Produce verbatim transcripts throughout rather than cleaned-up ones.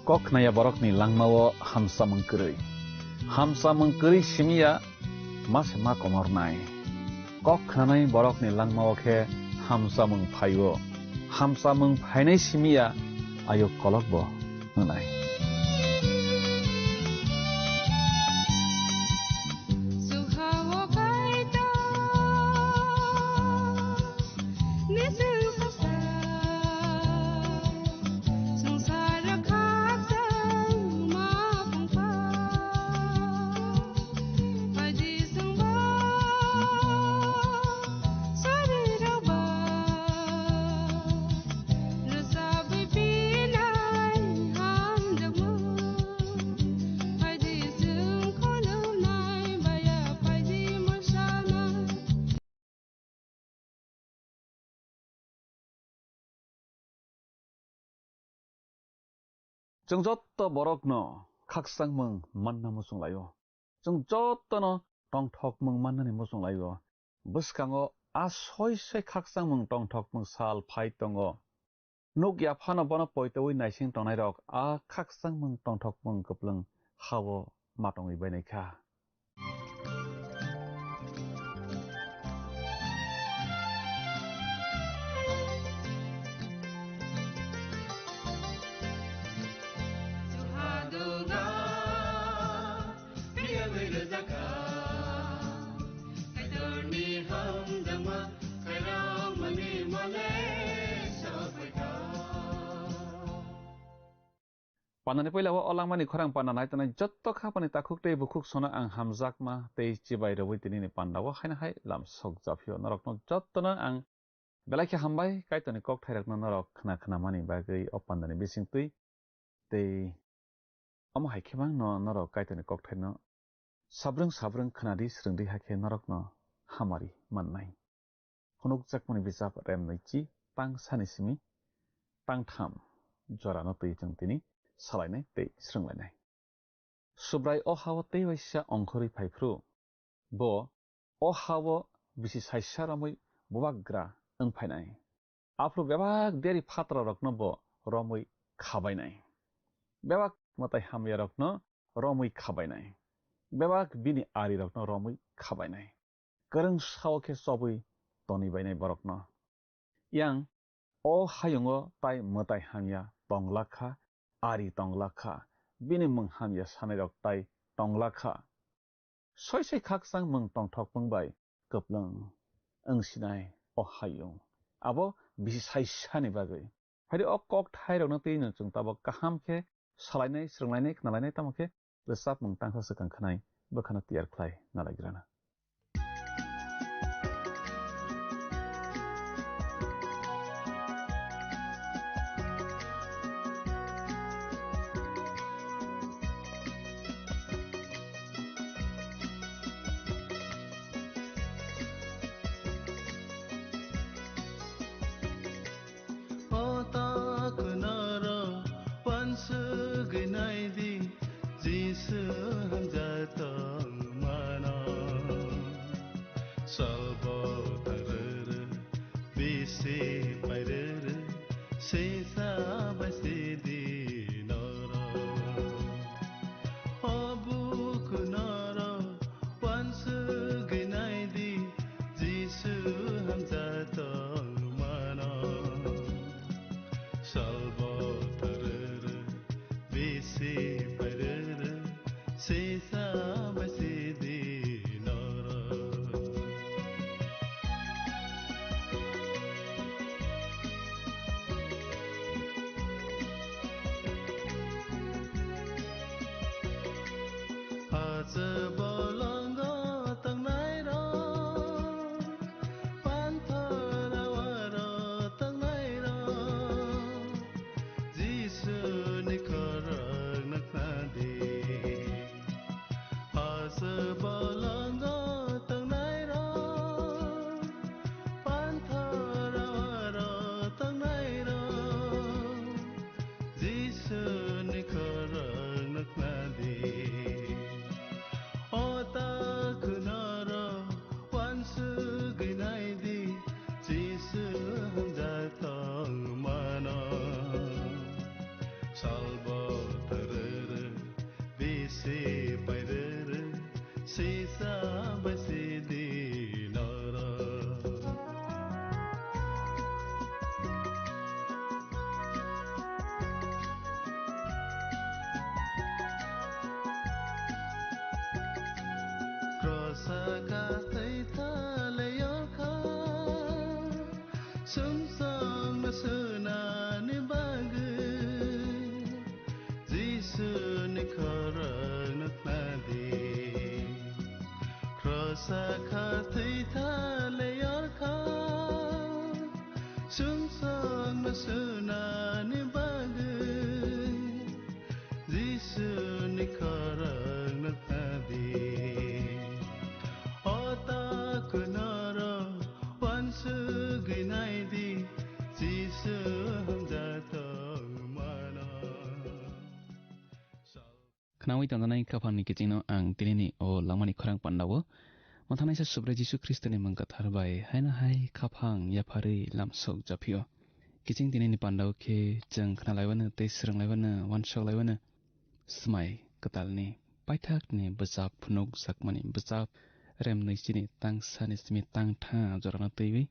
Kok khnaya borokni langmao hamsamung kwrwi. Hamsamung kwrwi simi ya ma se ma komornai. Kok khnanai borokni langmao khe hamsamung phaio. Hamsamung phainai simi ya ayuk kolokbo hwnai. Chwng jotto borokno khakchangmung manna muchung laio. Chwng jottono tongthokmung mannani muchung laio. Bwskango a soi soi khakchangmung tongthokmung sal phai tongo. Nuk yaphano bono poitoui naising tongnairok a khakchangmung tongthokmung kwplwng hao ma tongwi bainai kha. Pandani puila o langmani khorang panda nai tongnai jotto khapani takhuk tei bukhuk sono ang hamjakma tei chibai rwui tinini pandao haino hai lam sok japhio. Norokno jottono ang belai khe hambai, Kaitorni kokthairokno norok khna khnamani bagwi o pandani bisingtwi. Tei omo hai khe mangno norok Kaitorni kokthaino sabrwng sabrwng khnadi, swrwngdi, hakhe norokno hamari mannai. Phunukjakmani bijap rem nwichi tang sani simi tang tham jorano twi chwng tini salainai tei swrwnglainai. Subrai o hao tei waisa ongkhorwi phaiphru, bo o hao bisi saisa romwi bubagra wng phainai. Aphuru bebak deri phatrarokno bo romwi khabainai. Bebak mwtai hamyarokno romwi khabainai. Bebak bini arirokno romwi khabainai. Kwrwng sao khe chobwi tonibainai borokno. Yang o hayungo tai mwtai hamya tonglakha, ari tonglakha, bini mung hamya sanairok tai tonglakha. Soi soi khakchang mung tongthokmung bai kwplwng wng sinai o hayung. Abo bisi saisani bagwi. Phaidi o kokthairokno twi no chwng tabok kaham khe salainai, swrwnglainai, khnalainai, tamo khe rwchapmung tangsa swkang khnai bwkhano tiyar khlai nalaigrana. O ta khwnaro uansugwi naidi, Jisu hamjak tongmano. Salbo tarwrwng bisi pairwrwng, sisa bai sidi norok. O buku norok uansugwi naidi, Jisu hamjak tongmano. Salbo tarwrwng bisi pairwrwng, sisa bai sidi norok. Hache bolongo tongnairok, panthor awaro tongnairok, Jisuni khorang nuknadi. Hache bolongo tongnairok, panthor awaro tongnairok, Jisuni khorang nuknadi. O Kathai thale yorkha, sumsong no sunani bagwi, Jisu ni khorang no khnadi. Krosa kathai thale yorkha, sumsong no sunani bagwi, Jisu ni khorang no khnadi. O ta kunaro wansugwi naidi, Jisu hamjathok mano. Khnaui tongjanai khaphangni kichingno ang tinini o langmani khorang pandao. Mothanaisa Subrai Jisu Khristoni mung kwthar bai haino hai khaphang yapharwi lamsok japhio. Kiching tinini pandao khe chwng khnalaiwano tei swrwnglaibano, wansoklaiwano. Swmai kwtalni paithakni bwchap phunukjakmani bwchap remnwi chini tang sani simi tang tha jorano twiwi.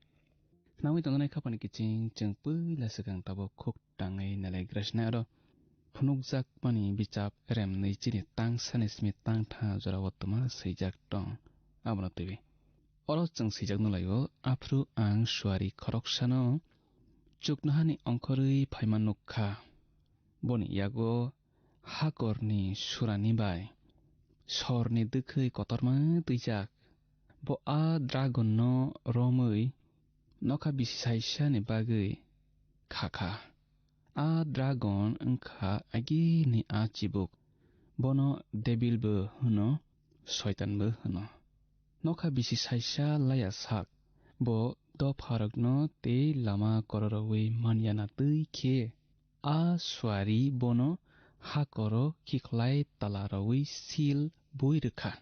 Khnaui tongjanai khaphani kiching chwng puila swkang tabuk khuk tangwi nalaigrasnai oro phunukjakmani bwchap remnwi chini tang sani simi tang tha jorao twma swijak tong abono twiwi. Oro chwng swijak nulaio, aphuru ang suari khoroksano chuknohani ongkhorwi phaima nukkha. Boni yago hakorni surani bai sorni dwkhwi kotorma twijak. Bo a dragonno romwi nokha bisi saisani bagwi kha kha. A dragon wngkha agini a chibuk. Bono Debilbo hwno, Soitanbo hwno. Nokha bisi saisa laya sak. Bo dopharokno tei lama kororowi manyana twi khe a suari bono hakoro khikhlai talarowi sil bui rwkha.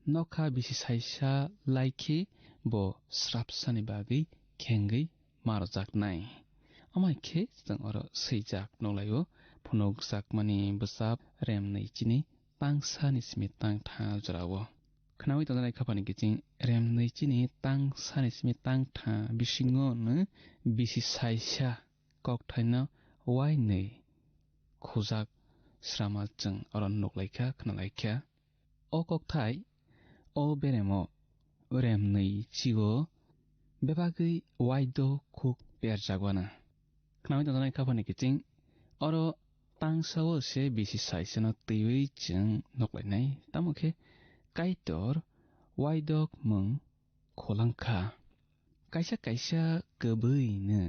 Nokha bisi saisa lai khe bo srapsani bagwi khengwi marjaknai. Amai khe chwng oro swijak nukhlaio, phunukjakmani bwchap remnwi chini tang sani simi tang tha jorao. Khnaui tongjanai khaphani kiching remnwi chini tang sani simi tang tha bisingo no bisi saisa kokthaino wainwi khujak srama chwng oro nuklaikha, khnalaikha. O kokthai, o beremo remnwi chio bebagwi waidok khuk perjak wana. Khnaui tongjanai khaphani kiching, oro tangsao se bisi saisano twiwi chwng nuklainai, tamo khe Kaitor waidok mung khulangkha. Kaisa kaisa kwbwino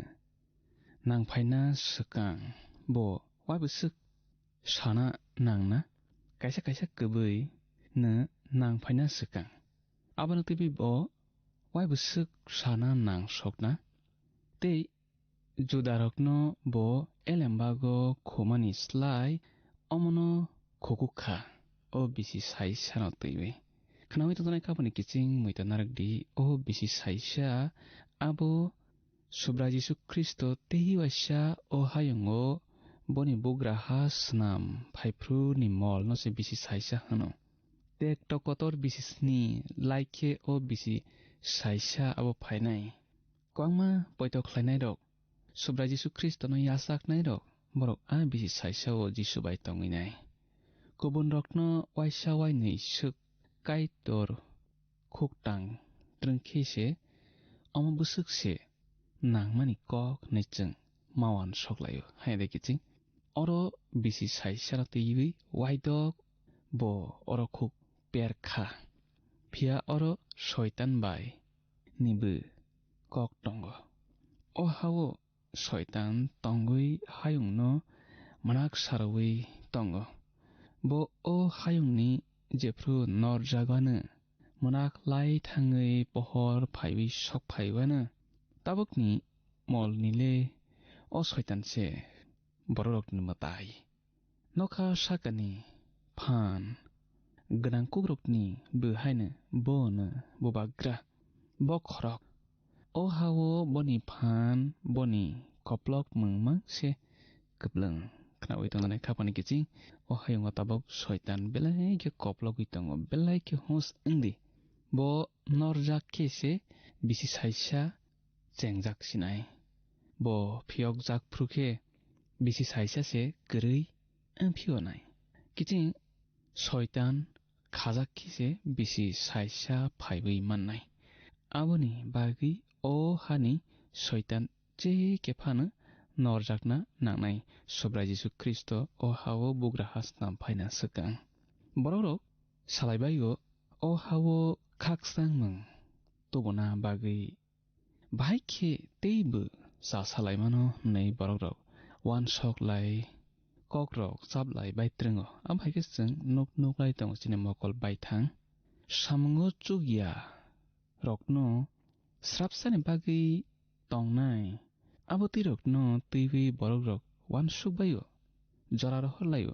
nangphaina swkang, bo waibwswk sana nangna? Kaisa kaisa kwbwino nangphaina swkang. Abono twiwi bo waibwswk sana nangsokna? Tei Judarokno bo elembago khumani slai omono khukuk kha, o bisi saisano twiwi. Khnaui tongjanai khaphani kiching muita narwkdi, o bisi saisa abo Subrai Jisu Khristo tei waisa o hayungo boni bugraha snam phaiphru ni mol no se bisi saisa hwno. Tekto kotor bisi sni lai khe o bisi saisa abo phainai. Kwbangma poito khlainairok, Subrai Jisu Khristono yachaknairok, borok a bisi saisao Jisu bai tongwinai. Kubunrokno waisa wainwi swk Kaitor khuktang twrwng khe se, omo bwswk se nangmani kok hinwi chwng ma uansuk laio. Hai de kiching, oro bisi saisano twiwi waidok bo oro khuk per kha. Phiya oro Soitan bai nibo kok tongo. O hao Soitan tongwi hayungno mwnak sarwi tongo. Bo o hayungni jephru norjagano mwnak lai thangwi pohor phaiwi sok phaiwano. Tabukni molnile o Soitan se bororokni mwtai. Nokha sakani phan gwnang kukrokni bo haino bono bubagra, bo khorok. O hao boni phan, boni koplok mungmang se kwplwng. Khnaui tongjanai khaphani kiching, o hayungo tabuk Soitan belai khe koplogwi tongo, belai khe hus wngdi. Bo norjak khe se bisi saisa chengjak sinai. Bo phiyokjak phru khe bisi saisa se kwrwi wngphio nai. Kiching Soitan khajak khe se bisi saisa phaiwi mannai. Aboni bagwi o hani Soitan je khe phano norjakna nangnai. Subrai Jisu Khristo o ha-o bugra ha snam phaina swkang. Borokrok salaibai-o, o ha-o khakchangmung tubuna bagwi bahai khe teibo cha salaimano hwnwi borokrok uansuk lai, kokrok chap lai bai twrwngo. Abo hai khe chwng nuk nuk lai tongo chini mokol baithang. Samungo chukya rokno srapsani bagwi tongnai, abo twi rokno twiwi borokrok uansuk bai-o, jora rohor lai-o.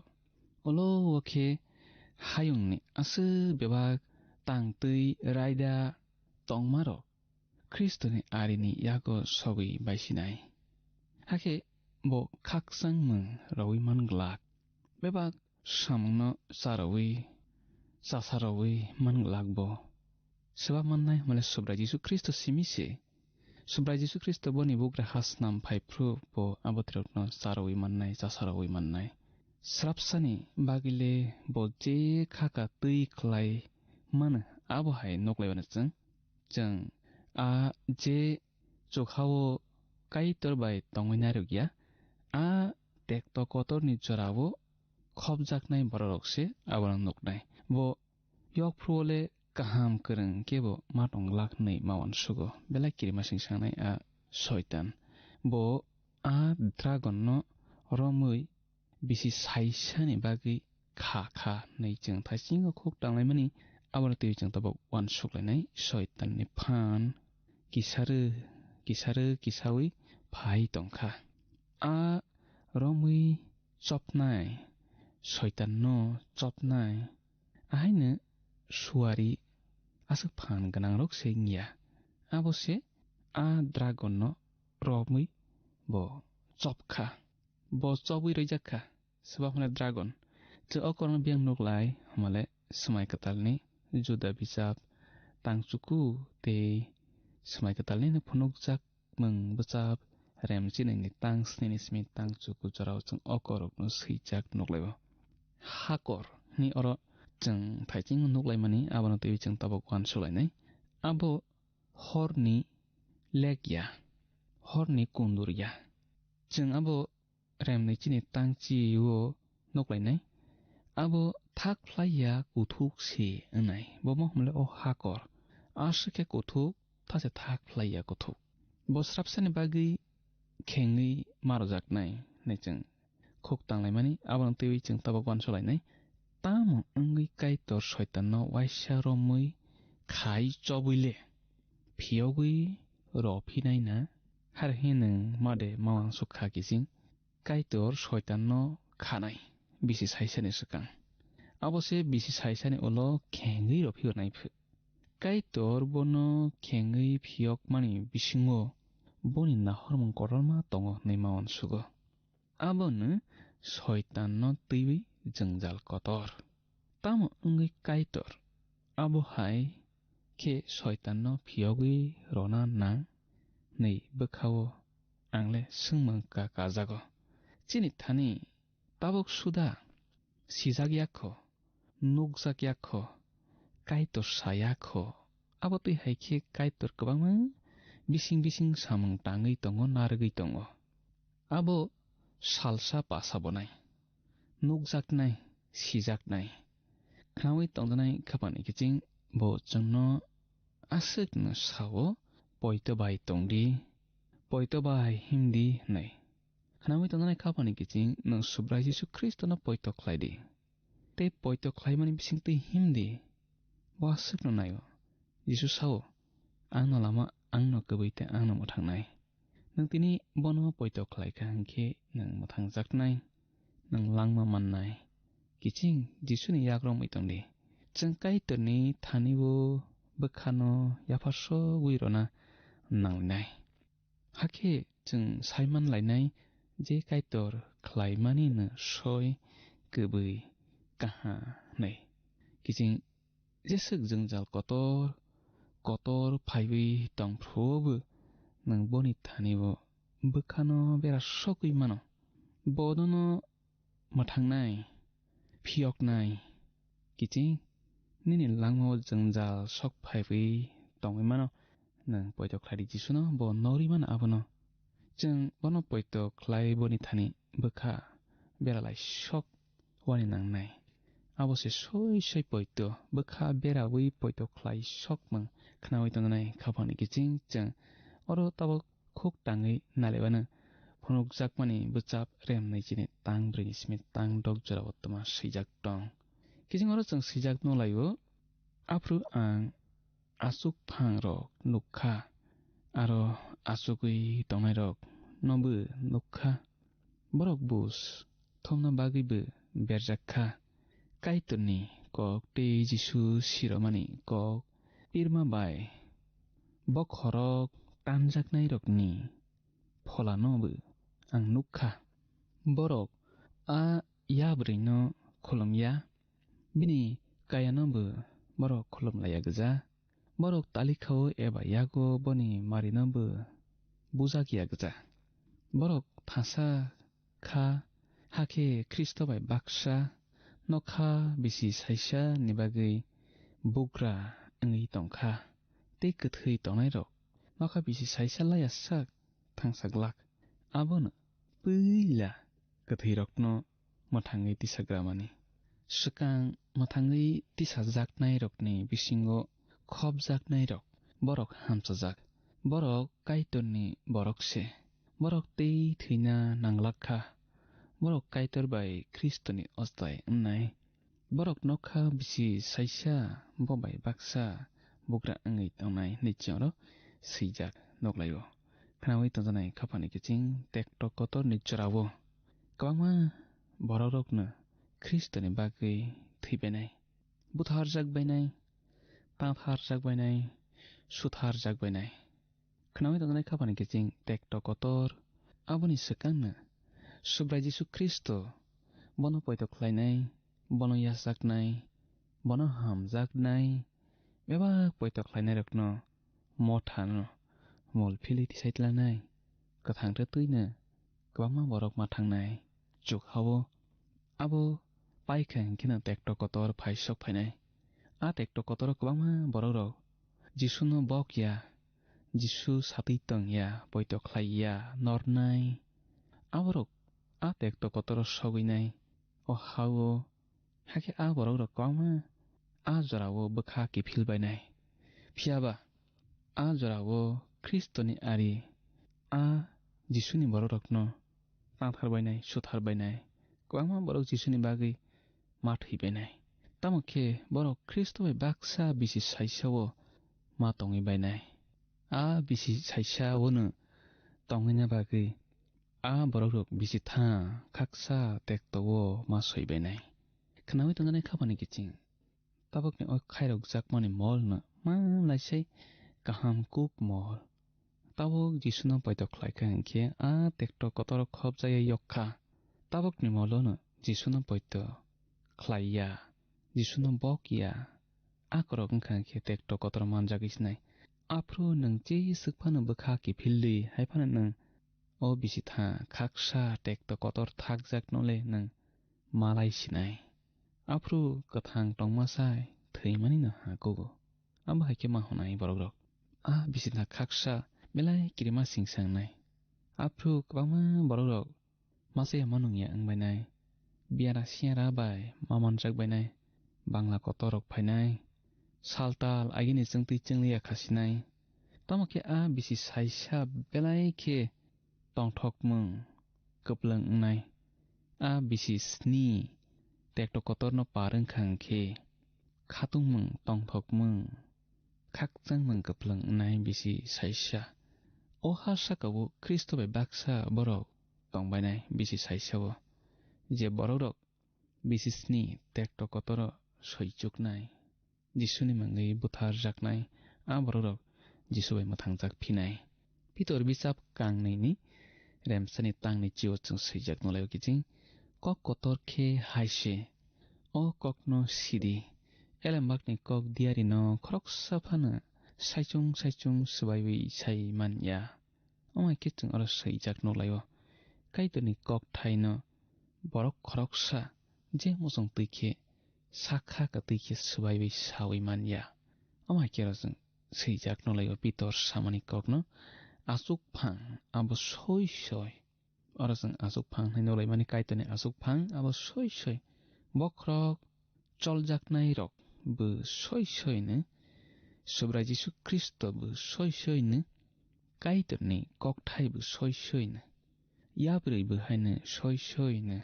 Ulo o khe hayungni aswk bebak tang twi raida tongmarok Khristoni arini yago sogwi baisinai. Hakhe bo khakchangmung rowi man glak. Bebak samungno charowi, chasarowi man glak bo. Swba mannai hwnmale Subrai Jisu Khristo simi se. Subrai Jisu Khristo boni bugra ha snam phai phru bo abo twi rokno charowi mannai, chasarowi mannai. Srapsani bagwile bo je khaka twi khlai mano, abo hai nuk lai mano chwng. Chwng a je chukha-o Kaitor bai tongwi narwkya, a tekto kotorni jora-o khopjaknai bororok se abono nuknai. Bo yokphru-o le kaham kwrwng khe bo ma tong glak hwnwi ma uansugo. Belai kirimasing sangnai a Soitan. Bo a dragon-no romwi bisi saisani bagwi kha kha hwnwi chwng thaisingo khuk tanglaimani, abono twiwi chwng tabuk uansuk lainai. Soitanni phan kisarw kisarw kisawi phai tongkha. A romwi chopnai, Soitanno chopnai, ahaino suari aswk phan gwnangrok se wngya. Abo se a dragon-no romwi bo chopkha. Bo chobwi roijak kha, swbakmale dragon. Chwng o korokno biyang nuk lai, hwnmale Swmai Kwtalni Juda bijap tang chuku tei Swmai Kwtalni phunukjak mung bwchap rem chinini tang snini simi tang chuku jorao chwng o korokno swijak nuk lai-o. Hakor hwnwi oro chwng thaiching nuk laimani, abono twiwi chwng tabuk uansuk lainai. Abo horni lek ya, horni kundur ya. Chwng abo remni chini tang chi-o nuk lainai. Abo thak phlai ya kuthuk se wngnai. Bo mo hwnmale o hakor. Aswk khe kuthuk, tha se thak phlai ya kuthuk. Bo srapsani bagwi khengwi ma rwjaknai hwnwi chwng khuk tanglaimani, abono twiwi chwng tabuk uansuk lainai. Tamo wngwi Kaitor Soitanno uaisa romwi khai chobwi le phiyogwi rw phinai na, har hwnwi nwng ma de ma uansuk kha kiching? Kaitor Soitanno khanai bisi saisani swkang. Abo se bisi saisani ulo khengwi rw phiyoknai ph-, Kaitor bono khengwi phiyokmani bisingo boni nahormung kotorma tongo hwnwi ma uansugo. Abono Soitanno twiwi jwngjal kotor. Tamo wngwi Kaitor abo hai khe Soitanno phiyogwi rwna nang hwnwi bwkha-o ang le swngmung ka kajago. Chini thani tabuk suda sijak ya kho, nukjak ya kho, Kaitor sa ya kho. Abo twi hai khe Kaitor kwbangma bising bising samung tangwi tongo, narwgwi tongo. Abo salsa pasa bo nai, nukjaknai, sijaknai. Khnaui tongjaknai khapani kiching bo chwngno aswkno sao, "Poito bai tongdi, poito bai himdi," hwnwi. Khnaui tongjaknai khapani kiching nwng Subrai Jisu Khristono poito khlai di. Tei poito khlaimani bisingtwi himdi, bo aswkno naio. Jisu sao, "Angno lama, angno kwbwi tei angno mwthangnai." Nwng tini bono poito khlai kha hwn khe nwng mwthangjaknai, nwng langma mannai. Kiching Jisuni yak romwi tongdi. Chwng Kaitorni thani-o bwkhano yapharsogwi rwna nanglinai. Hakhe chwng saiman lainai je Kaitor khlaimanino soi kwbwi kaha hwnwi. Kiching jeswk jwngjal kotor kotor phaiwi tong phuru-o bo nwng boni thani-o bwkhano bera sogwi mano. Bonono mwthangnai, phiyoknai, kiching nini langmao jwngjal sok phaiwi tongwi mano. Nwng poito khlai di Jisuno, bo nogwi mano abono. Chwng bono poito khlai boni thani bwkha bera lai sok wani nangnai. Abo se soi soi poito, bwkha berawi poito khlai sokmung khnaui tongnai khaphangni kiching chwng oro tabuk khuk tangwi nalaiwano phunukjakmani bwchap rem naichini tang brwini simi tang dok jorao twma swijak tong. Kiching oro chwng swijak nukhlaio, aphuru ang achuk phangrok nukha, aro achugwi tongnairok nobo nukha. Borok bus thumna bagwibo berjak kha. Kaitorni kok tei Jisu siromani kok pirma bai bokhorok tanjaknairokni pholanobo ang nukha. Borok a yabrwino khulumya, bini kayanobo borok khulumlaiya gwja. Borok talikhao eba yago boni marinobo bujakya gwja. Borok thasa kha, hakhe Khristo bai baksa nokha bisi saisa ni bagwi bugra wngwi tongkha. Tei kwthwi tongnairok nokha bisi saisa laiya sak thangsa glak. Abono puila kwthwirokno mwthangwi tisagramani. Swkang mwthangwi tisajaknairokni bisingo khopjaknairok borok hamchajak. Borok Kaitorni borok se. Borok tei thwina nanglak kha. Borok Kaitor bai Khristoni ochai wngnai. Borok nokha bisi saisa bo bai baksa bugra wngwi tongnai hinwi chwngno swijak nuklaio. Khnaui tongjaknai khaphani kiching tektok kotorni jorao kwbangma borokrokno Khristoni bagwi thwibainai, butharjakbainai, tatharjakbainai, sutharjakbainai. Khnaui tongjaknai khaphani kiching tektok kotor aboni swkangno Subrai Jisu Khristo bono poito khlainai, bono yachaknai, bono hamjaknai, bebak poito khlainairokno mothano mol philwi tisai tlangnai, kwthang twtwino kwbangma borok ma thangnai. Chuk hao abo paikha hinkheno tektok kotor phai sok phainai. A tektok kotoro kwbangma borokrok Jisuno bok ya, Jisu satwi tong ya, poito khlai ya, nornai. Aborok a tektok kotoro sogwinai. O hao hakhe a borokrok kwbangma a jorao bwkha kiphil bainai. Phiyaba a jorao Khristoni ari a Jisuni borokrokno tathar bainai, suthar bainai. Kwbangma borok Jisuni bagwi ma thwi bainai. Tamo khe borok Khristo bai baksa bisi saisao ma tongwi bainai. A bisi saisaono tongwina bagwi a borokrok bisi tha khaksa tekto-o ma soi bainai. Khnaui tongjaknai khaphani kiching tabukni o khairokjakmani molno ma laisai kaham kuk mol. Tabuk Jisuno poito khlai kha hinkhe a tekto kotoro khopjaya yok kha. Tabukni molono Jisuno poito khlai ya, Jisuno bok ya, a korok wngkha hinkhe tekto kotoro manjagwi sinai. Aphuru nwng jeswk phano bwkha kiphilwi hai phano nwng o bisi tha khaksa tekto kotor thakjakno le nwng malai sinai. Aphuru kwthang tongmasai thwimanino ha kugo. Abo hai khe ma hwnai borokrok. A bisi tha khaksa belai kirima singsa wngnai. Aphuru kwbangma borokrok masa ya manung ya wng bainai. Biyara siyara bai ma manjak bainai. Bangla kotor rok phainai. Saltal agini chwngtwi chwngliya khasinai. Tamo khe a bisi saisa belai khe tongthokmung kwplwng wngnai. A bisi sni tekto kotorno par wngkha hwnkhe khatungmung, tongthokmung, khakchangmung kwplwng wngnai bisi saisa. O ha saka-o Khristo bai baksa borok tongbainai bisi saisa-o, je borokrok bisi sni tekto kotoro soichuknai. Jisuni mungwi butharjaknai a borokrok Jisu bai mwthangjak phinai. Pitor bichap kangnwini remsani tangni chio chwng swijak nulaio kiching, kok kotor khe hai se, o kokno sidi, elembakni kok diarino khoroksa phano saichung saichung swbaiwi sai man ya. Omo hai khe chwng oro swijak nukhlaio. Kaitorni kok thaino borok khoroksa je muchung twi khe sakha kwtwi khe swbaiwi sawi man ya. Omo hai khe oro chwng swijak nolaio Pitor samani kokno, aswk phang abo soi soi. Oro chwng aswk phang hwnwi nolaimani Kaitorni aswk phang abo soi soi. Bokhorok choljaknairok bo soi soino, Subrai Jisu Khristo bo soi soino, Kaitorni kokthai bo soi soino, yabrwi bo haino soi soino,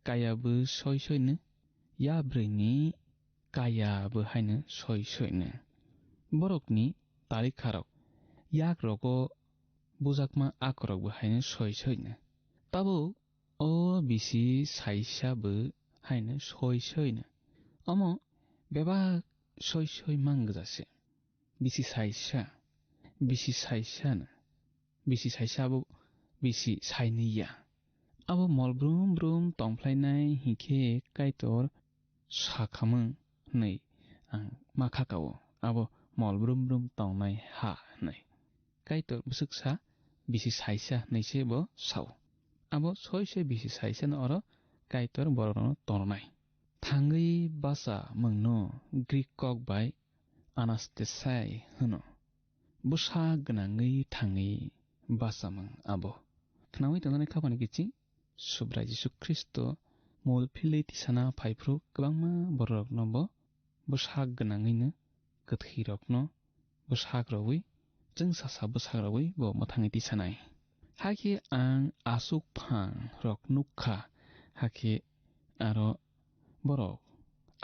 kaya bo soi soino, yabrwini kaya bo haino soi soino. Borokni talikharok, yak rogo bujakma akorok bo haino soi soino. Tabuk o bisi saisa bo haino soi soino. Omo bebak soi soi mang gwja se. Bisi saisa, bisi saisa no. Bisi saisa abo bisi sainwi ya. Abo mol brum brum tongphlainai hinkhe Kaitor sakhamung hwnwi ang ma kha kao. Abo mol brum brum tongnai ha hwnwi. Kaitor bwswk sa, bisi saisa hwnwi se bo sao. Abo soi soi bisi saisa no oro Kaitor borokno tongnai. Thangwi basa mungno Greek kok bai anastasai hwno. Bwsa gwnangwi thangwi bachamung abo. Khnaui tongnani khapani kiching Subrai Jisu Khristo mol philwi tisana phaiphru kwbangma bororokno bo bwsa gwnangwino kwthwirokno bwsak rogwi, chwngsasa bwsak rogwi bo mwthangwi tisanai. Hakhe ang aswk phang rok nuk kha, hakhe aro borok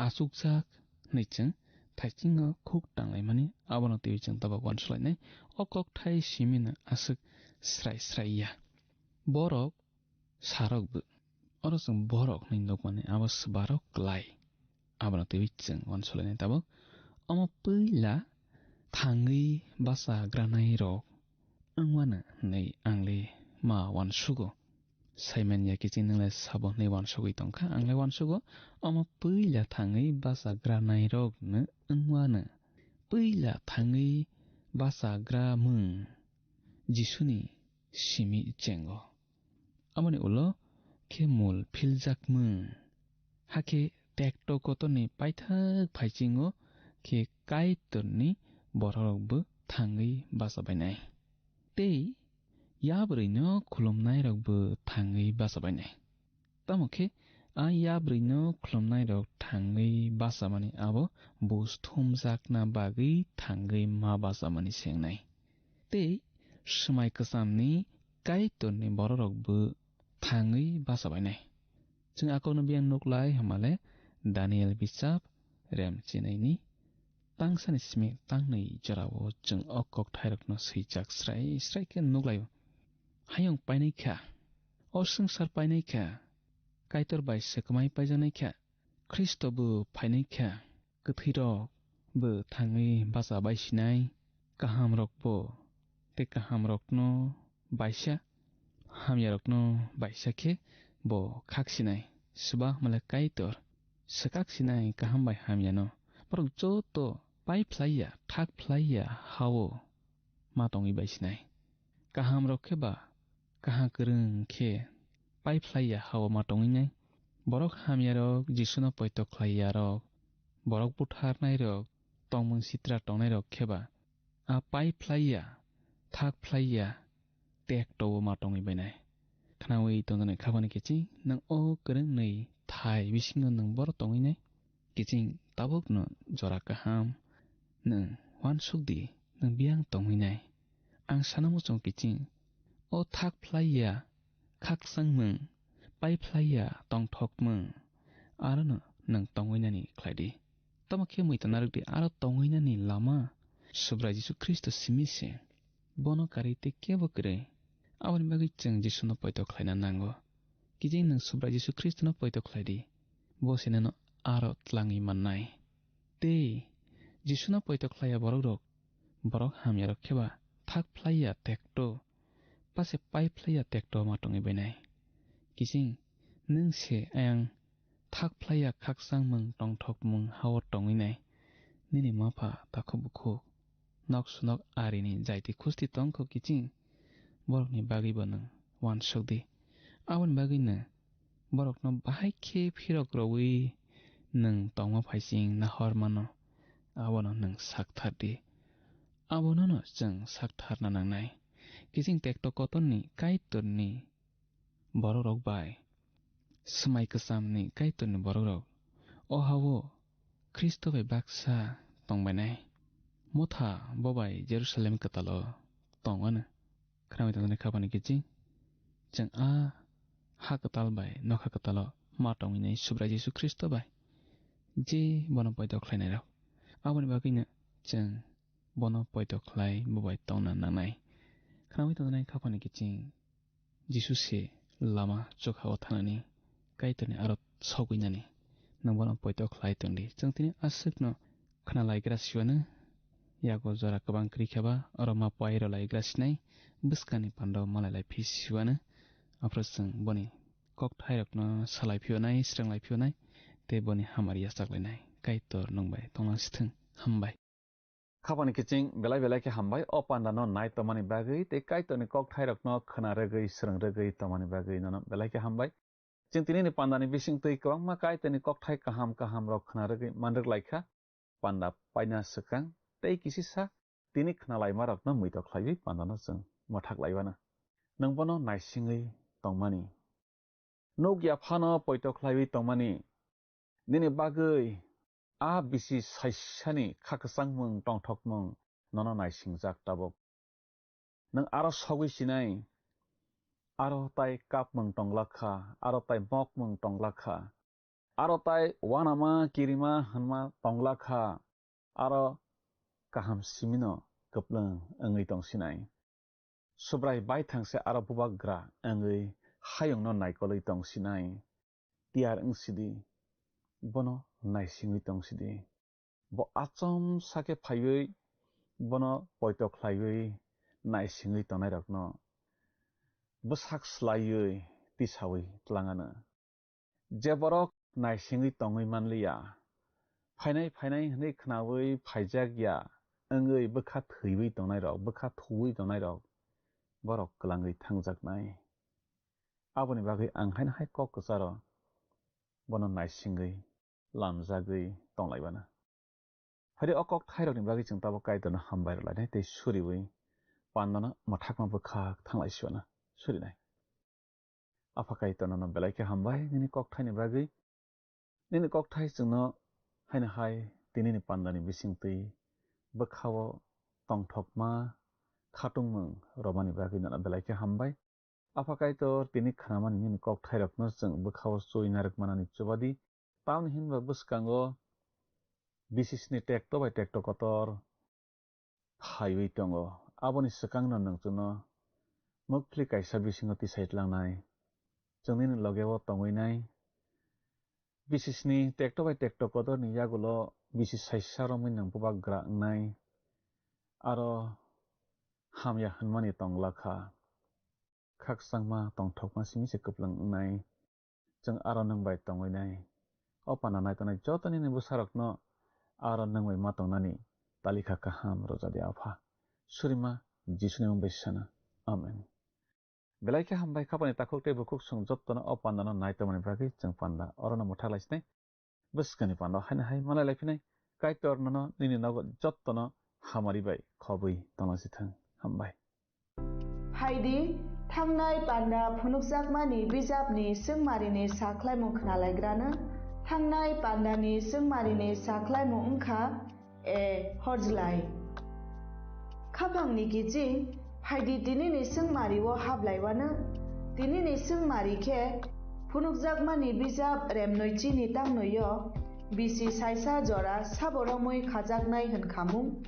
achukjak hwnwi chwng thaichingno khuk tanglaimani abono twiwi chwng tabuk uansukhlainai. O kokthai simino aswk srai srai ya. Borok sarokbo. Oro chwng borok hwnwi nukmani abo swbarok klai. Abono twiwi chwng uansukhlainai tabuk. Omo puila thangwi bachagranai rok wngmano hwnwi ang le ma uansugo. Saimanya kiching nwng le sabo hwnwi uansugwi tongkha, ang le uansugo. Omo puila thangwi bachagranai rokno wngmano. Puila thangwi bachagramung Jisuni simi chengo. Aboni ulo khe mul philjak mung. Hakhe tekto kotorni paithak phaichingo khe Kaitorni bororokbo thangwi bachabainai. Tei yabrwino khulumnairokbo thangwi bachabainai. Tamo khe a yabrwino khulumnairok thangwi bachamani abo buj thumjakna bagwi thangwi ma bachamani se wngnai. Tei swmai kwchamni Kaitorni bororokbo thangwi bachabainai. Chwng a kokno biyang nuklai hwnmale Daniel bichap rem chinaini tangsani simi tangnwi jorao chwng o kokthairokno swijak srai srai khe nuklaio. Hayung painai kha, o swngchar painai kha, Kaitor bai swkmai paijaknai kha, Khristo bo phainai kha. Kwthwirok bo thangwi bacha bai sinai, kahamrok bo tei kahamrokno baisa, hamyarokno baisa khe bo khak sinai. Swba hwnmale Kaitor swkak sinai kaham bai hamyano. Borok joto pai phlai ya, thak phlai ya ha-o ma tongwi bai sinai. Kahamrok khe ba kaham kwrwng khe pai phlai ya ha-o ma tongwi nai. Borok hamyarok, Jisuno poito khlai yarok, borok butharnairok, tongmung sitra tongnairok khe ba a pai phlai ya, thak phlai ya, tekto-o ma tongwi bai nai. Khnaui tongjaknai khabani kiching nwng o kwrwng nwi thai bisingo nwng boro tongwi nai. Kiching tabukno jora kaham nwng uansuk di, nwng biyang tongwi nai. Ang sana muchung kiching, o thak phlai ya, khakchangmung, pai phlai ya, tongthokmung, arono nwng tongwi nani khlai di. Tamo khe muitu narwk di, aro tongwi nani lama Subrai Jisu Khristo simi se. Bono karwi tei kebo kwrwi. Aboni bagwi chwng Jisuno poito khlaina nango. Kiching nwng Subrai Jisu Khristono poito khlai di. Bo se nono aro tlangwi mannai. Tei Jisuno poito khlai ya borok rok, borok hamya rok khe ba thak phlai ya tekto, pase pai phlai ya tekto ma tongwi bai nai. Kiching nwng se ayang thak phlai ya khakchangmung tongthokmung ha-o tongwi nai. Nini mapha takhuk bukhuk, nok sunok arini jaiti khusti tongkho kiching, borokni bagwibo nwng uansuk di. Aboni bagwino borokno bahai khe phirok rwui Nwng tongma phaising nahor mano, abono nwng sakthar di. Abonono chwng saktharna nangnai. Kiching tekto kotorni Kaitorni borokrok bai, swmai kwchamni Kaitorni borokrok o ha-o Khristo bai baksa tongbainai. Motha bo bai Jerusalem kwtalo tong anw. Khwnamwi tongjaknai khapani kiching, chwng a ha kwtal bai nokha kwtalo ma tongwinai Subrai Jisu Khristo bai, je bono poito khlainairok. Aboni bagwino chwng bono poito khlai bo bai tongna nangnai. Khwnamwi tongjaknai khapani kiching, Jisu se lama chukha-o thanani, Kaitorni aro sogwinani. Nwng bono poito khlai tongdi. Chwng tini aswkno khwnalaigra siwano, yago jora kwbang kwrwi khe ba oro ma pai rw laigra sinai, bwskangni pando malai lai phi siwano. Aphuru chwng boni kokthairokno salai phiyonai, srwnglai phiyonai, tei boni hamari yachaklainai. Kaitor nwng bai tongna sithwng. Hambai. Khapani kiching belai belai khe hambai o pandano nai tongmani bagwi tei Kaitorni kokthairokno khwna rwgwi, srwng rwgwi tongmani bagwi nono belai khe hambai. Chwng tinini pandani bisingtwi kwbangma Kaitorni kokthai kaham kahamrok khwna rwgwi man rwk lai kha. Panda paina swkang tei kisisa tini khwnalaimarokno muitok khlaiwi pandano chwng mwthak laiwano. Nwng bono naisingwi tongmani. Nuk ya phano poito khlaiwi tongmani. Nini bagwi a bisi saisani kha kwchangmung tongthokmung nono naisingjak tabuk. Nwng aro sogwi sinai, aro tai kapmung tonglak kha, aro tai mokmung tonglak kha, aro tai uanama kirima hwnma tonglak kha, aro kaham simino kwplwng wngwi tong sinai. Subrai baithang se aro bubagra wngwi hayungno naikolwi tong sinai. Tiyar wng sidi, bono naisingwi tong sidi. Bo achomsa khe phaiwi bono poito khlaiwi naisingwi tongnairokno bwsak slaiwi tisawi tlang anw. Je borok naisingwi tongwi manliya, phainai phainai hwnwi khnaui phaijak ya wngwi bwkha thwiwi tongnairok, bwkha thuwi tongnairok borok kwlangwi thangjaknai. Aboni bagwi ang haino hai kok kwcharo bono naisingwi lamjagwi tonglaibana. Phai de o kok thairokni bagwi chwng tabuk Kaitorno hambai rwlainai tei suriui pandano mwthakma bwkhak thanglai siwana surinai. Apha Kaitor nono belai khe hambai nini kok thaini bagwi. Nini kok thai chwngno haino hai tinini pandani bisingtwi bwkhao tongthokma khatungmung romani bagwi nono belai khe hambai. Apha Kaitor, tini khnamani nini kokthairokno chwng bwkhao chwi narwk manani chubadi, tamni hinba bwskango bisisni tekto bai tekto kotor phaiwi tongo. Aboni swkangno nwng chwngno mukphli kaisa bisingo tisai tlangnai. Chwng nini logeo tongwi nai. Bisisni tekto bai tekto kotorni yagulo bisi saisa romwi nwng bubagra wngnai. Aro hamya hwnmani tongla kha. Khakchangma tongthokma simi se kwplwng wngnai. Chwng aro nwng bai tongwi nai. O panda naitongnai joto nini bwsarokno aro nwng bai ma tongnani talikha kaham rwjadi Apha. Surima Jisuni mung bai sana. Amen. Belai khe hambai khapani takhuk tei bukhuk chwng jottono o pandano nai tongmani bagwi chwng panda orono mwthak lai sinai. Bwskangni panda haino hai malai lai phinai. Kaitor nono nini nogo jottono hamari bai khobwi tongna sithang. Hambai. Phaidi, thangnai panda phunukjakmani bijapni swngmarini sakhlaimung khnalaigrano, thangnai pandani swngmarini sakhlaimung wngkha, e, horjlai. Khapangni kiching, phaidi tinini swngmario hablaiwano, tinini swngmari khe phunukjakmani bijap remnoi chini tangnoio, bisi saisa jora sabo romwi khajaknai hwnkhamung.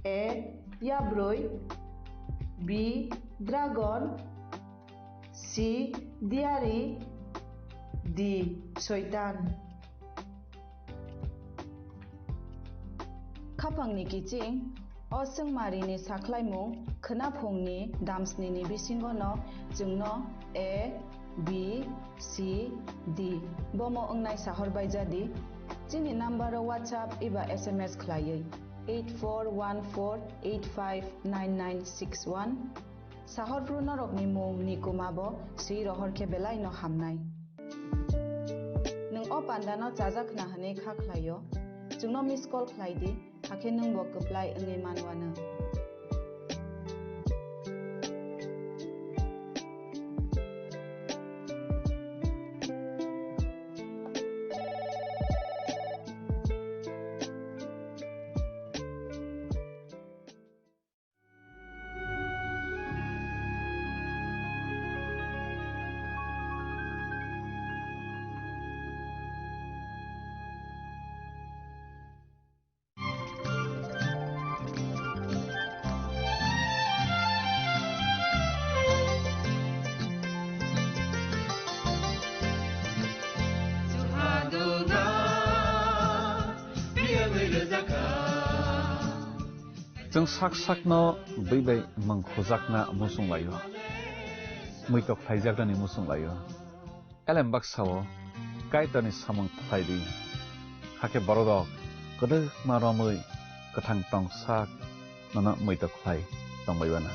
A, yabrwi. B, dragon. C, diari. D, soitan. Khapangni kiching, o swngmarini sakhlaimung khwnaphungni damsnini bisingono chwngno A, B, C, D bomo wngnai sahor baijadi. Chini nambaro WhatsApp eba S M S khlaiwi eight four one four eight five nine nine six one. Sahorphru norokni mung ni kuma bo swi rohor khe belai no hamnai. O pandano chajak khna hwnwi kha khlaio. Chwngno miss call khlai di, hakhe nwng bo kwplai wngwi manwano. Chwng sak sakno bwi bai mwng khujakna muchung laio, muitok khlaijaknani muchung laio. Elem baksa-o Kaitorni samung khlai di, hakhe bororok kwdwkma romwi kwthang tong sak nono muitok khlai tongbai uanw.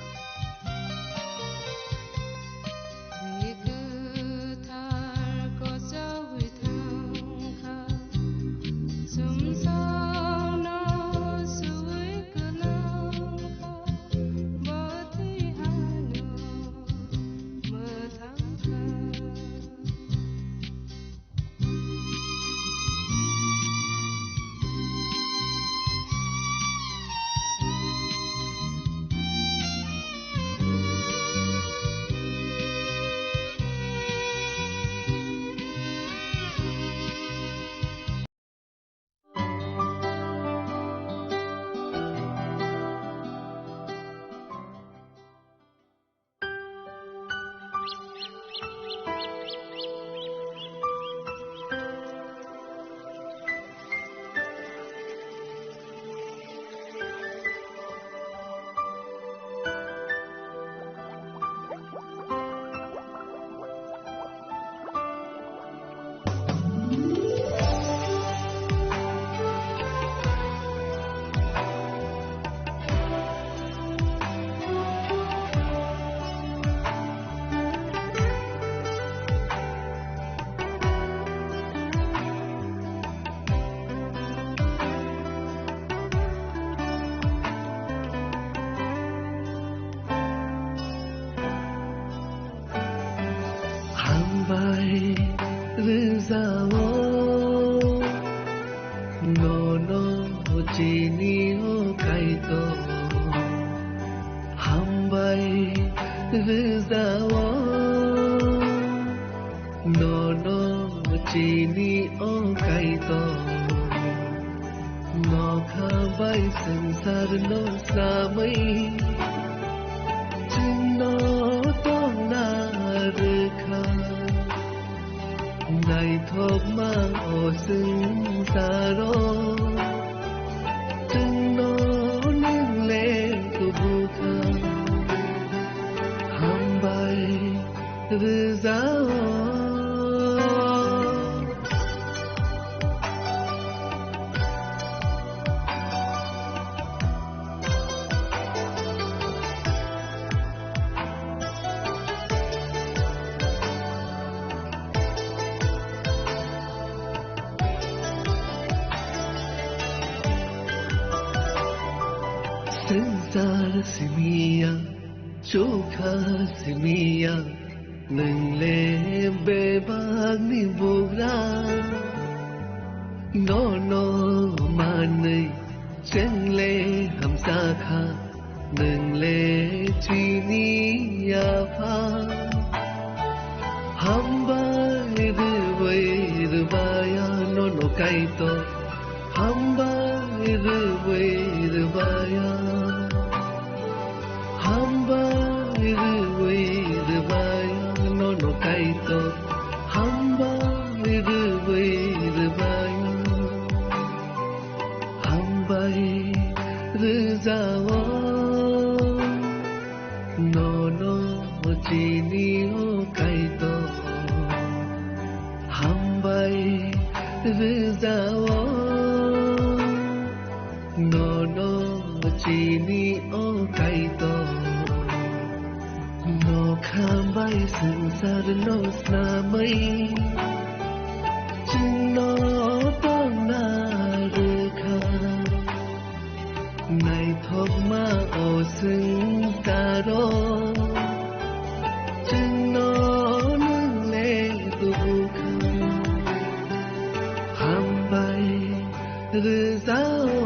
Hambai rwjao, nono chini o Kaitor. Hambai rwjao, nono chini o Kaitor. Nokha bai swngcharno snamwi chwngno tongna rwkha. Naithokma o swngcharo chwngno nwng le kubukha. Hambai rwjao. Swngchar simiya, chukha simiya, nwng le bebakni bugra. Nono manwi chwng le hamjakha, nwng le chini Apha. Hambai rwui rwbaya nono Kaitor, hambai rwui rwbaya. Hambai rwui rwbaya nono Kaitor, hambai rwui rwbaya. Hambai rwjao, nono chini o Kaitor. Hambai rwjao, nono chini o Kaitor. Nokha bai swngcharno snamwi Chwngno tongna rwkha naithokma o swngcharo, chwngno nwng le tubukha. Hambai rwjao.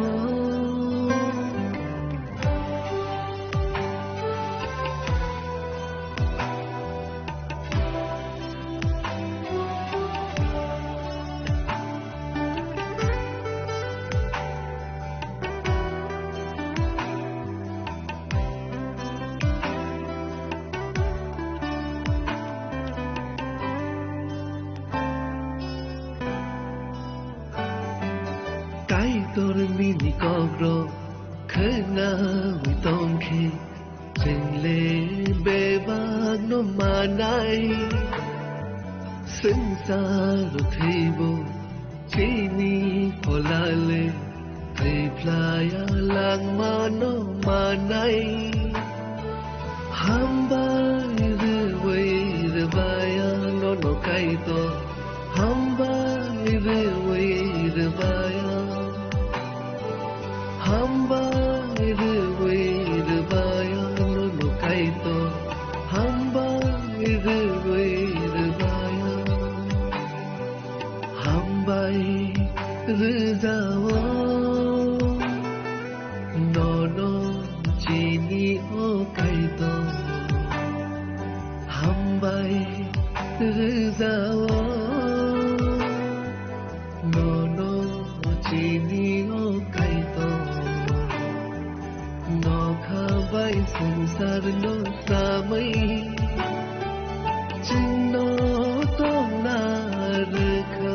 Kaitor bini kokrok khwnawi tongkhe, chwngle bebakno manai. Swngcharo thwibo chini pholale, thwi phlaya langmano manai. Hambai rwui rwbaya nono Kaitor, hambai rwui rwbaya. Hambai rwui rwbaya nono Kaitor, hambai rwui rwbaya. Hambai rwjao nono chini o Kaitor. Hambai rwjao nono chini o Kaitor. Nokha bai swngcharno samwi chwngno tongna rwkha.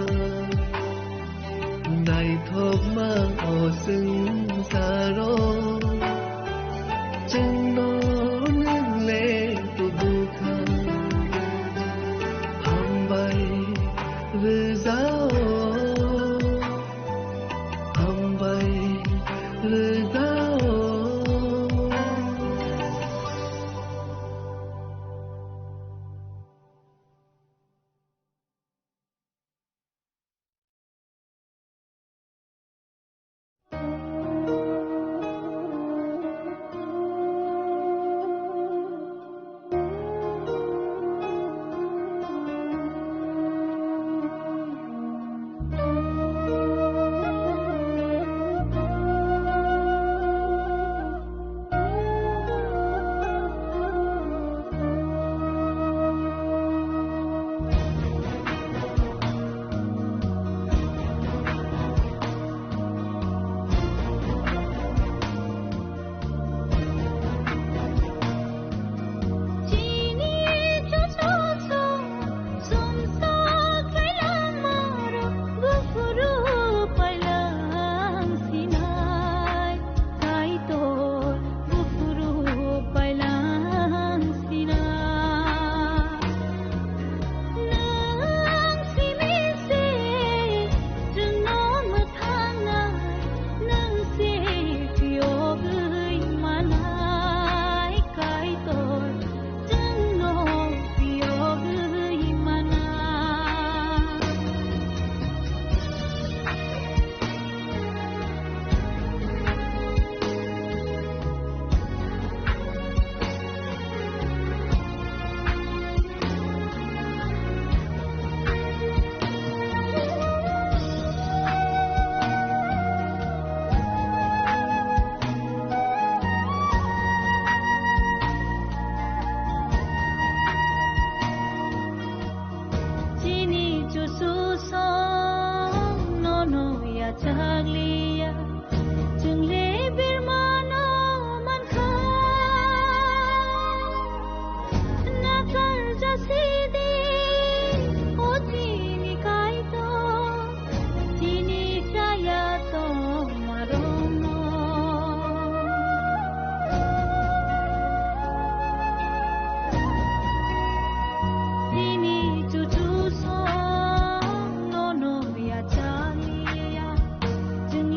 Naithokma o swngcharo chwngno nwng le tubukha. Hambai rwjao. Hambai rwjao. Chini chuchu song nono yachakliya. Chwng le birmano mankha, nachar jasidi o chini Kaitor, chini chaya tongmarokno. Chini chuchu song nono yachaliya. Chwng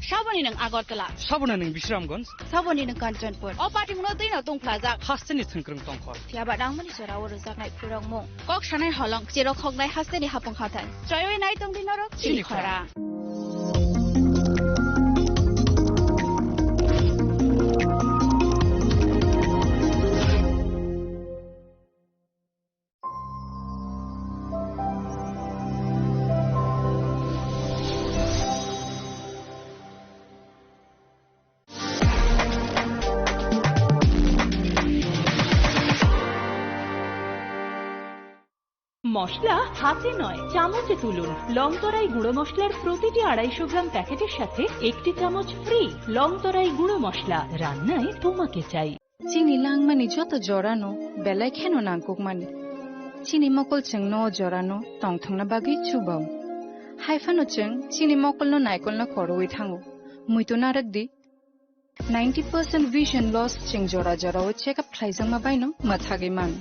Saboni nwng Agartala. Saboni nwng Bisramganj. Saboni nwng Kanchanpur. O patimungno twino tungphlajak. Hasteni thwngkwrwng tongkhor. Phiya ba nangmani jorao rwjaknai phurokmung. Kok sanai holong, cherok khoknai hasteni hapung hathai. Choiwi nai tongdi norok chini khora. মশলা হাতে নয়, চামচে তুলুন। লং তরাই গুঁড়ো মশলার প্রতিটি আড়াইশো গ্রাম প্যাকেটের সাথে একটি চামচ ফ্রি। লং তরাই গুঁড়ো মশলা, রান্নায় তোমাকে চাই। Chini langmani joto jorano belai kheno nangkukmani. Chini mokol chwngno o jorano tongthokna bagwi chubao. Haiphano chwng chini mokolno naikolna khorwi thango. Muitu narwkdi. Ninety percent vision loss chwng jora jorao check up khlaijakma baino mwthagwi mano.